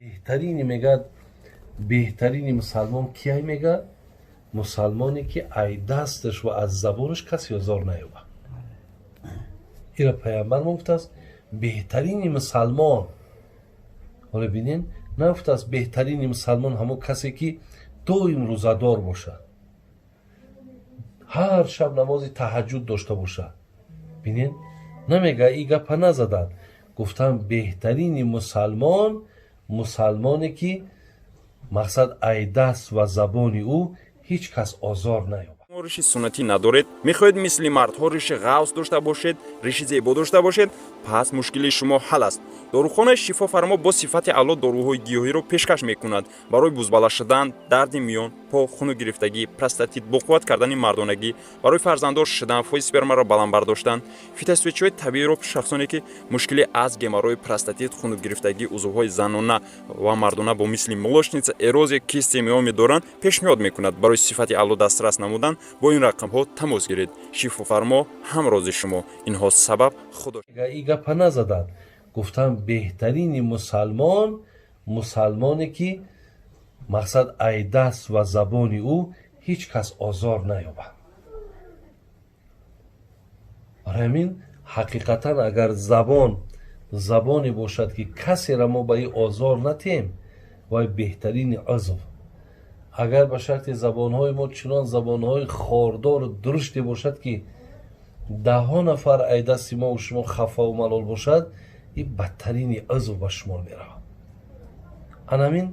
Беҳтарини мегӯяд, беҳтарини мусалмон кияй мегӯяд? Мусалмоне ки ай дасташ ва аз забонаш касе озор наёбад. Ира пайғамбар мо гуфтааст беҳтарини мусалмон. Ҳоло бинен, нагуфтааст беҳтарини мусалмон ҳамон касе ки доим рӯзадор бошад, ҳар шаб намози таҳаҷҷуд дошта бошад. Бинен, намега, и гапа назаданд. Гуфтанд беҳтарини мусалмон мусалмоне ки мақсад ай даст ва забони ӯ ҳеҷ кас озор наёбад. Риши суннатӣ надоред, мехоҳед мисли мардҳо риши ғафз дошта бошед, риши зебо дошта бошед, пас мушкили шумо ҳал аст. Дорухонаи Шифофармо бо сифати аъло доруҳои гиёҳиро пешкаш мекунад барои бузбала шудан, дарди миён, по, хунукгирифтагӣ, простатит, боқувват кардани мардонагӣ, барои фарзанддор шудан, фоизи спермаро баланд бардоштан, фитосвечиҳои табииро шахсоне ки мушкили аз геморрой, простатит, хунукгирифтагӣ, узвҳои занона ва мардона бо мисли молочница, эрозия, кисти, миоми доранд, пешниҳод мекунад. Барои сифати аъло дастрас намудан бо ин рақамҳо тамос гиред. Шифофармо ҳамрози шумо. Инҳо сабаб худо. И гапа назаданд. Гуфтанд беҳтарини мусалмон мусалмоне ки мақсад ай даст ва забони ӯ ҳеҷ кас озор наёбад. Барои ҳамин ҳақиқатан агар забон забоне бошад ки касеро мо ба ин озор натиҳем, вай беҳтарини узв. Агар ба шарти забонҳои мо чунон забонҳои хордору дуруште бошад ки даҳҳо нафар ай дасти мо шумо хафаву малол бошад, ин бадтарини узв ба шумор меравад. Анамин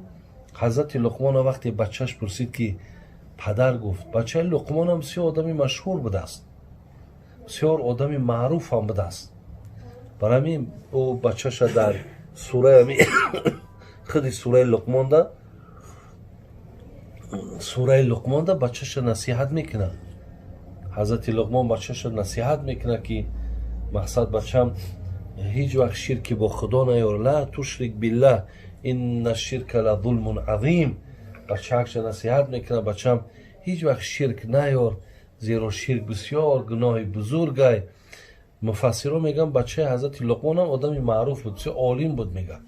ҳазрати Луқмона вақте бачаш пурсид ки падар, гуфт, бачаи Луқмонам бисёр одами машҳур будааст, бисёр одами маъруфам будааст. Барои ҳамин ӯ бачаша дар сураи худи сураи Луқмонда, сураи Луқмонда бачаша насиҳат мекунад. Ҳазрати Луқмон бачаша насиҳат мекунад ки мақсад, бачам, ҳеҷ вақт ширки бо Худо наёр. Ла тушрик биллаҳ, инна ширка ла зулмун азим. Бачаакша насиҳат мекунад: бачам, ҳеҷ вақт ширк наёр, зеро ширк бисёр гуноҳи бузургай. Муфассиро мегӯянд, бачаи ҳазрати Луқмонам одами маъруф буд, бисёр олим буд, мегӯяд,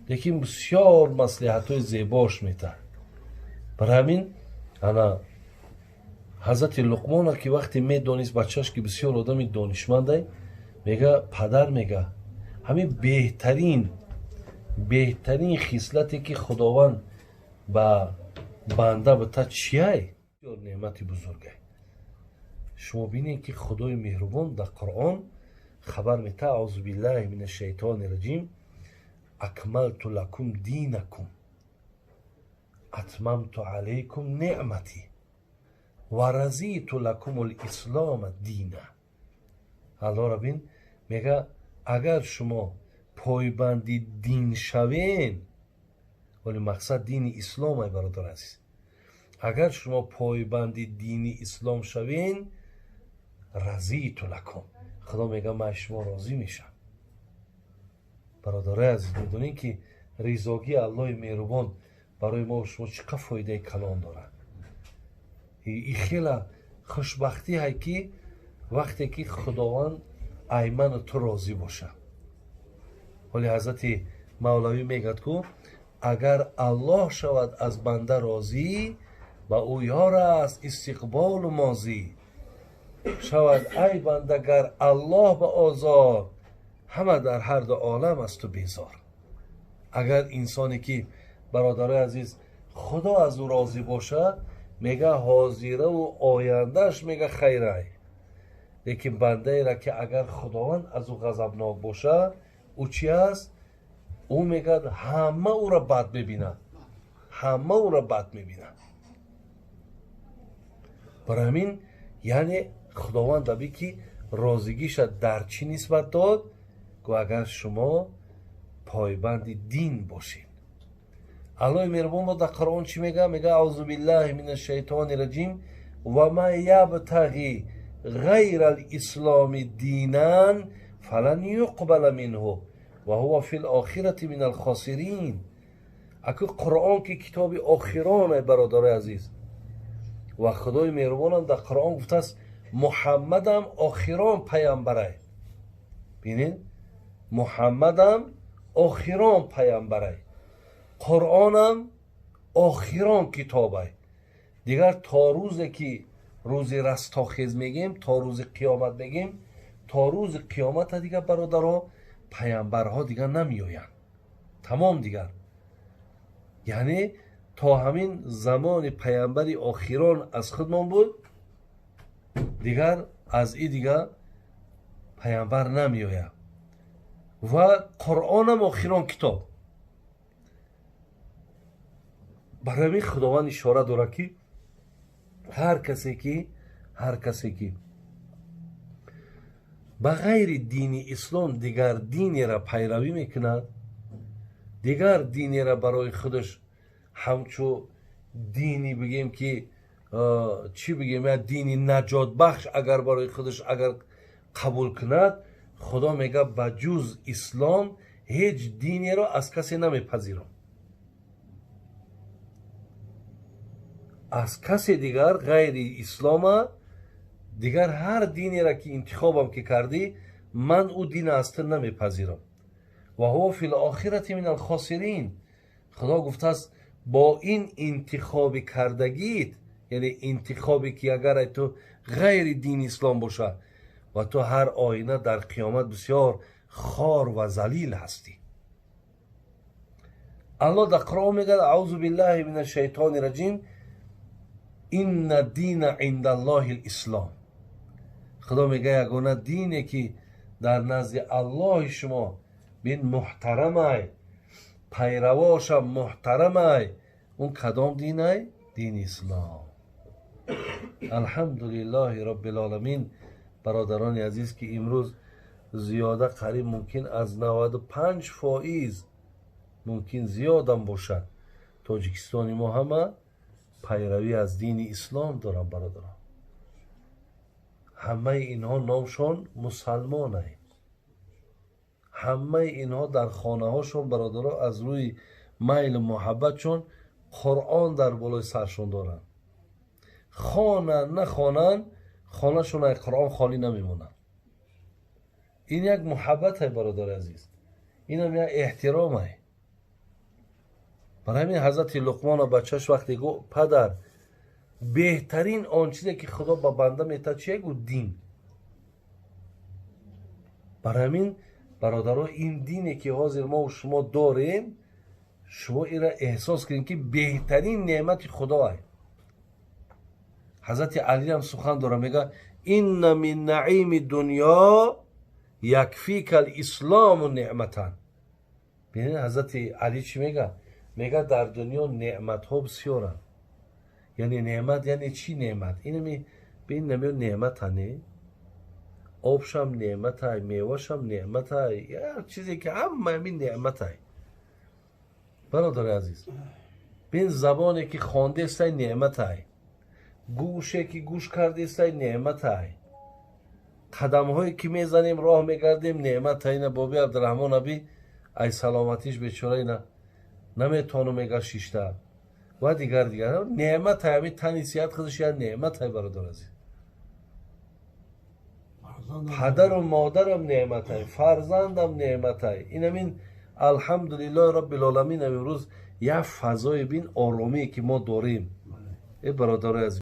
лекин бисёр маслиҳатҳои зебош метаҳад. Барои ҳамин ана ҳазрати Луқмона ки вақте медонист бачааш ки бисёр одами донишмандай, мега, падар, мега, ҳамин беҳтарин хислате ки Худованд ба банда бита чияй? Неъмати бузургай. Шумо бинед ки Худои меҳрубон дар Қуръон хабар мета: аузу биллаҳи мин ашшайтони раҷим, акмалту лакум динакум, атмамту алайкум неъмати ва разиту лакум лислома дина. Аллоҳро бин, мега, агар шумо пойбанди дин шавен, вале мақсад дини ислом ай, бародар азиз, агар шумо пойбанди дини ислом шавен, разиту лакум, Худо мега, ман аз шумо розӣ мешавам. Бародарои азиз, медонед ки ризогии Аллоҳи меҳрубон барои мо шумо чӣ қадр фоидаи калон дорад? И хела хушбахтӣ ҳай ки вақте ки Худованд ай ману ту розӣ бошад. Ҳоли ҳазрати Мавлавӣ мегӯяд ку: агар Аллоҳ шавад аз банда розӣ, ба ӯ ёр аст истиқболу мозӣ шавад. Ай банда, гар Аллоҳ ба озор, ҳама дар ҳар ду олам аз ту безор. Агар инсоне ки, бародарои азиз, Худо аз ӯ розӣ бошад, мега, ҳозираву ояндааш, мега, хайрай. Лекин бандаера ки агар Худованд аз ӯ ғазабнок бошад, ӯ чи аст? Ӯ мегӯяд, ҳама ӯро бад мебинад, ҳама ӯро бад мебинад. Барои ҳамин, яъне Худованд аби ки розигиша дар чӣ нисбат дод? Гӯ, агар шумо пойбанди дин бошед. Аллоҳи меҳрубон мо дар Қуръон чӣ мега? Мега: аузу биллаҳи мин ашшайтони раҷим, ва ман ябтағи ғайра лисломи динан фалан юқбала минҳу ва ҳува фи лохирати мин алхосирин. Аку Қуръон ки китоби охироне, бародарои азиз, ва Худои меҳрубонам дар Қуръон гуфтааст, Муҳаммадам охирон паямбарай. Бинед. Муҳаммадам охирон паямбарай, Қуръонам охирон китобай. Дигар то рӯзе ки рӯзи растохез мегем, то рӯзи қиёмат мегем, то рӯзи қиёмата дигар, бародаро, паямбарҳо дигар намеоянд, тамом дигар. Яъне то ҳамин замони паямбари охирон аз худмон буд, дигар аз и дигар паямбар намеояд ва Қуръонам охирон китоб. Барои ҳамин Худованд ишора дорад, ки ҳар касе ки ба ғайри дини ислом дигар динеро пайравӣ мекунад, дигар динеро барои худаш ҳамчу дини бигем ки чӣ бигем, я дини наҷотбахш агар барои худаш агар қабул кунад, Худо мега ба ҷуз ислом ҳеҷ динеро аз касе намепазирам. Аз касе дигар ғайри ислома дигар ҳар динеро ки интихобам ки кардӣ, ман ӯ дина аз ту намепазирам. Ва ҳува фи лохирати мин алхосирин. Худо гуфтааст бо ин интихоби кардагит, яъне интихобе ки агар ай ту ғайри дини ислом бошад, ва ту ҳар оина дар қиёмат бисёр хор ва залил ҳастӣ. Аллоҳ дар Қуръон мегӯяд: аузу биллаҳи мин ашшайтони раҷим, инна дина инда аллоҳи лислом. Худо мегӯяд ягона дине ки дар назди Аллоҳи шумо бин муҳтарамай, пайравошам муҳтарамай, он кадом динай? Дини ислом. Алҳамдулиллоҳи роббил оламин. Бародарони азиз, ки имрӯз зиёда қариб мумкин аз 95% мумкин зиёдам бошад, Тоҷикистони мо ҳама пайравӣ аз дини ислом доранд. Бародарон, ҳамаи инҳо номшон мусалмонай, ҳамаи инҳо дар хонаҳошон, бародаро, аз рӯи майлу муҳаббатшон Қуръон дар болои саршон доранд. Хонанд нахонанд, хонашон аз Қуръон холӣ намемонад. Ин як муҳаббатай, бародари азиз, инам як эҳтиромай. Барои ҳамин ҳазрати Луқмона бачаш вақте гуфт: падар, беҳтарин он чизе ки Худо ба банда метад чие? Гуфт: дин. Барои ҳамин, бародаро, ин дине ки ҳозир мо шумо дорем, шумо инро эҳсос кунед ки беҳтарин неъмати Худоай. Ҳазрати Алиам сухан дорад, мегӯяд: инна мин наими дунё якфика лислому неъматан. Бинед, ҳазрати Али чӣ мегӯяд? Мегӯяд дар дунё неъматҳо бисёранд. Яъне неъмат яъне чӣ неъмат? Инами бин намеё неъмата не? Обшам неъматай, мевашам неъматай, ҳар чизе ки ҳама ҳамин неъматай. Бародари азиз, бин забоне ки хондестай неъматай, гӯше ки гӯш кардестай неъматай, қадамҳое ки мезанем, роҳ мегардем неъматай. Ина боби Абдураҳмон аби ай саломатиш бечора ина наметону мега шишта ва дигар дигар неъматай. Ҳамин тани сиҳат худаш як неъматай, бародар азиз. Падару модарам неъматай, фарзандам неъматай. Инамин алҳамдулиллоҳи роббил оламин. Имрӯз як фазои бин оромие ки мо дорем, э бародарои азиз.